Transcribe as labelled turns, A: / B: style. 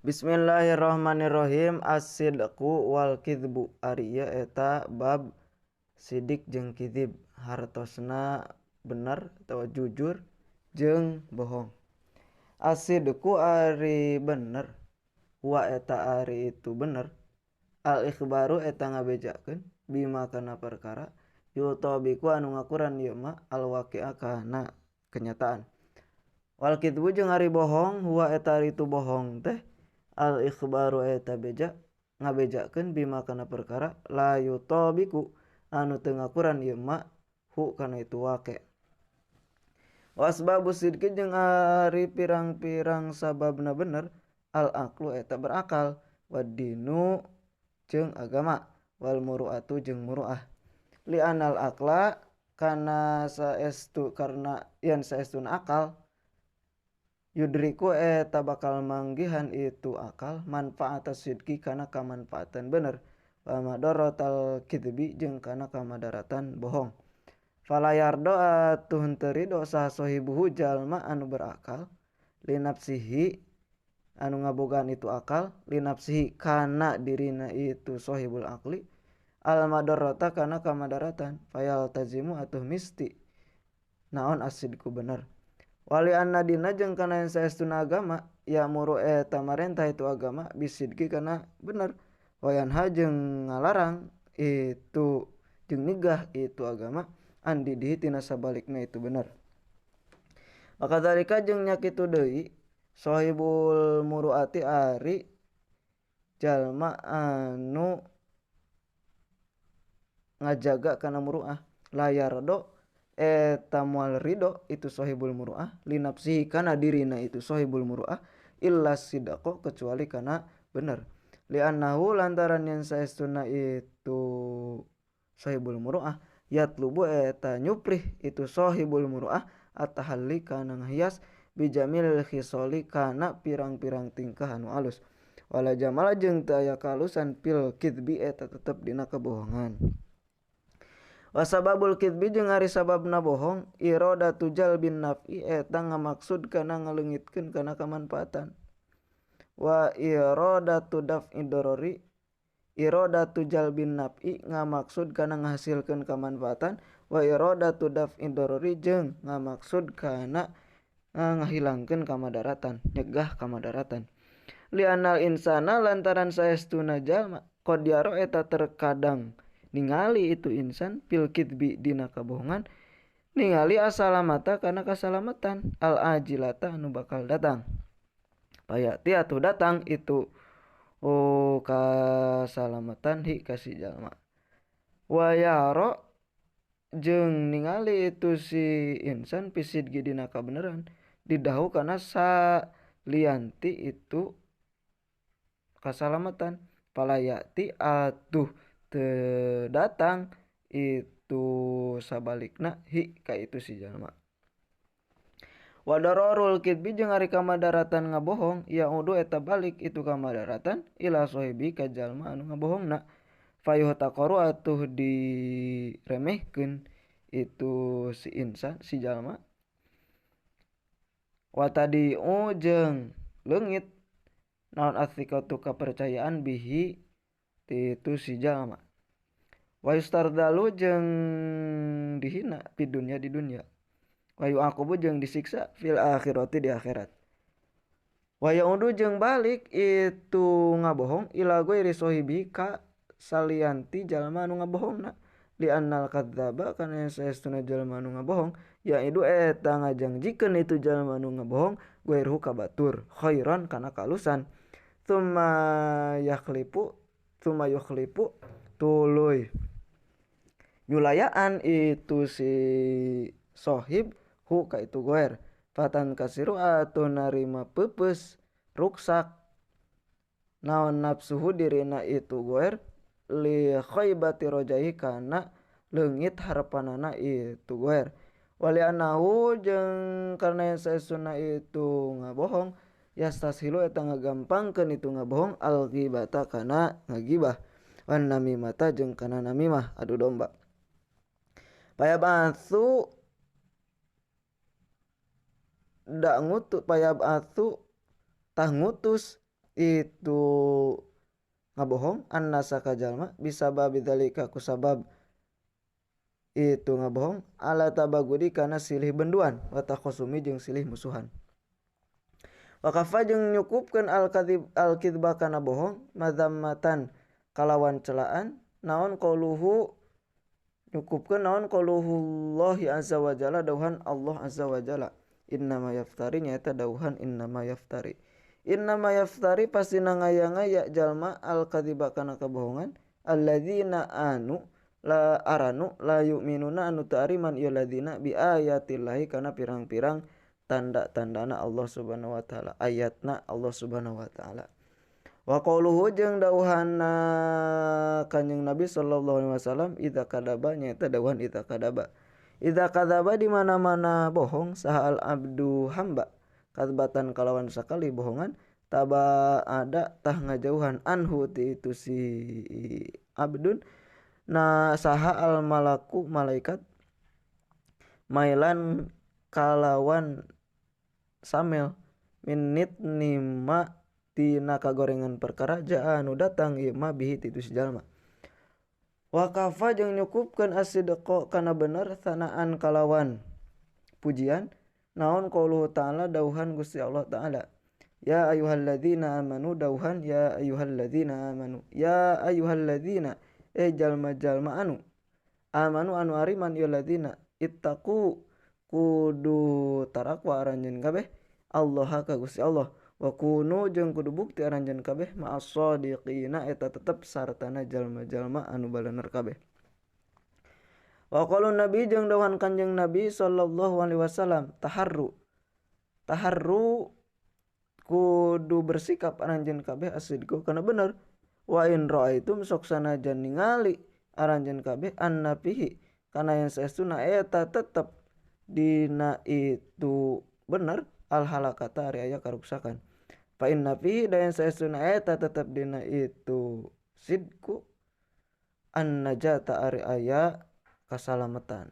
A: Bismillahirrahmanirrahim. As-sidqu wal kadzbu. Ari ieu eta bab sidik jeung kadzib, hartosna bener atawa jujur jeung bohong. As-sidqu ari bener, wa eta ari itu bener. Al-ikhbaru eta ngabejakeun bima kana perkara yutabiqu anu ngakuran ieu mah al-waqi'a kana kenyataan. Wal kadzbu jeung ari bohong, huwa eta ari itu bohong teh al-ikhbaru eta beja ngabejakeun bima kana perkara la yutabiqu anu teu ngakuran ieu mah hu kana itu waqi. Wasbabu sidqi jeung ari pirang-pirang sababna bener al-aqlu eta berakal, wad-dinu jeung agama, wal muru'atu jeung muru'ah. Li anal aqla kana saestu karena yen saestuna akal yudriku eta bakal manggihan itu akal manfaat sidqi kana kamanfaatan bener, wa madaratal kadzbi jeung kana kamadaratan bohong. Fala yardo atuh henteu rido saha sahibuhu jalma anu berakal linafsihi anu ngabogaan itu akal linafsihi kana dirina itu sahibul aqli al madarata kana kamadaratan fayal tazimu atuh misti naon asidku bener. Wali anna dina jeung kana yang saestuna agama ya'muru eta marentah itu agama bisidqi kana bener, wayanha jeung ngalarang itu jeung nyegah itu agama andidihi tina sabalikna itu bener. Maka dzalika jeung nya kitu deui sahibul muruati ari jalma anu ngajaga kana muruah layardo eta moal ridho itu sahibul muruah linafsihi kana dirina itu sahibul muruah illa sidaqo kecuali kana bener. Li'annahu lantaran yang saestuna itu sahibul muruah yatlubu eta nyuprih itu sahibul muruah atahalli kana ngahias bijamil khisoli kana pirang-pirang tingkah anu alus. Wala jamala jeung teu aya kalusan fil kadzbi eta tetep dina kebohongan. Wasababul kadzbi jeung ari sababna bohong iradatu jalbin naf'i eta ngamaksud kana ngaleungitkeun kana kamanfaatan. Wa iradatu daf'i darari iradatu jalbin naf'i ngamaksud kana ngahasilkeun kamanfaatan, wa iradatu daf'i darari jeung ngamaksud kana ngahilangkeun kamadaratan, nyegah kamadaratan. Li anal insana lantaran saestuna jalma qad yaro eta terkadang ningali itu insan fil kadzbi dina kabohongan ningali asalamata kana kasalamatan al ajilata anu bakal datang. Payati atuh datang itu oh kasalamatan hi ka si jalma. Wa yaro jeung ningali itu si insan pisidgi dina kabeneran didahu kana salianti itu kasalamatan. Palayati atuh teu datang itu sabalikna hi ka itu si jalma. Wa dararul kadzbi jeung ari kamadaratan ngabohong yaudu eta balik itu kamadaratan ila sahibi ka jalma anu ngabohongna. Fayuhtaqaru atuh diremehkeun itu si insan si jalma. Wa tadi'u jeung leungit naon athiqatu kapercayaan bihi itu si jalma. Wa yustardalu jeung dihina di dunia di dunia. Wa yu'aqabu jeung disiksa fil akhirati di akhirat. Wa ya'udu jeung balik itu ngabohong ila ghairi sahibi ka salianti jalma anu ngabohongna. Li annal kadzdzaba kana saestuna jalma anu ngabohong ya idu eta ngajangjikeun itu jalma anu ngabohong ghairuhu ka batur khairan kana kalusan. Tsumma yakhlipu tsumma yukhlipu tuluy nyulayaan itu si sohib hu ka itu goer. Fatan kasiru atuh narima peupeus ruksak naon nafsuhu dirina itu goer li khaybati rojai kana leungit harapanana itu goer. Wali anahu jeung karena yang saestuna itu ngabohong yastashilu eta ngagampangkeun itu ngabohong al ghibata kana ngagibah wan namimata jeung kana namimah adu domba. Payabatsu dak ngutu payabatsu tah ngutus itu ngabohong annasa ka jalma bisabab dzalika kusabab itu ngabohong ala tabagudi kana silih benduan wa takhosumi jeung silih musuhan. Wa kafa jeung nyukupkeun al-kadzib al-kadzba kana bohong madzammatan kalawan celaan naon qauluhu nyukupkeun naon qauluhullahi azza wa jalla dauhan Allah azza wa jalla innama yaftari nyaeta dauhan innama yaftari innama yaftari pasti ngaya-ngaya jalma al-kadziba kana kabohongan alladzina anu la aranu la yu'minuna anu ta'riman ieu ladzina bi ayatillahi kana pirang-pirang tanda-tandana Allah Subhanahu wa taala ayatna Allah Subhanahu wa taala. Wa qauluhu jeung dawuhanna Kanjeng Nabi sallallahu alaihi wasallam idza kadaba nyaeta dawuhan idza kadaba idza kadaba di mana-mana bohong saha al abdu hamba kadzbatan kalawan sakali bohongan taba ada tah ngajauhan anhu ti itu si abdun na saha al malaku malaikat mailan kalawan samel minit nima tina kagorengan perkara jaa anu datang ieu mah bihi ti itu si jalma. Wa kafa jeung nyukupkeun asidqa kana bener sanaan kalawan pujian naon qauluhu ta'ala dauhan Gusti Allah ta'ala ya ayyuhalladzina amanu dauhan ya ayyuhalladzina amanu ya ayyuhalladzina jalma-jalma anu amanu anu ariman ieu ladzina ittaqu kudu tarakwa aranjeun kabeh Allah ka Gusti Allah wa kunu jeung kudu bukti aranjeun kabeh ma'as shadiqina eta tetep sartana jalma-jalma anu balener kabeh. Wa qaulun nabi jeung dawuhan Kanjeng Nabi sallallahu alaihi wasallam taharru taharru kudu bersikap aranjeun kabeh asidqu kana bener wa in ra'aitum sok sanajan ningali aranjeun kabeh annafihi kana yang saestuna eta tetep dina itu bener al halakata ari aya karuksakan fa inna fihi da yang saestuna eta tetep dina itu sidku an najata ari aya kasalamatan.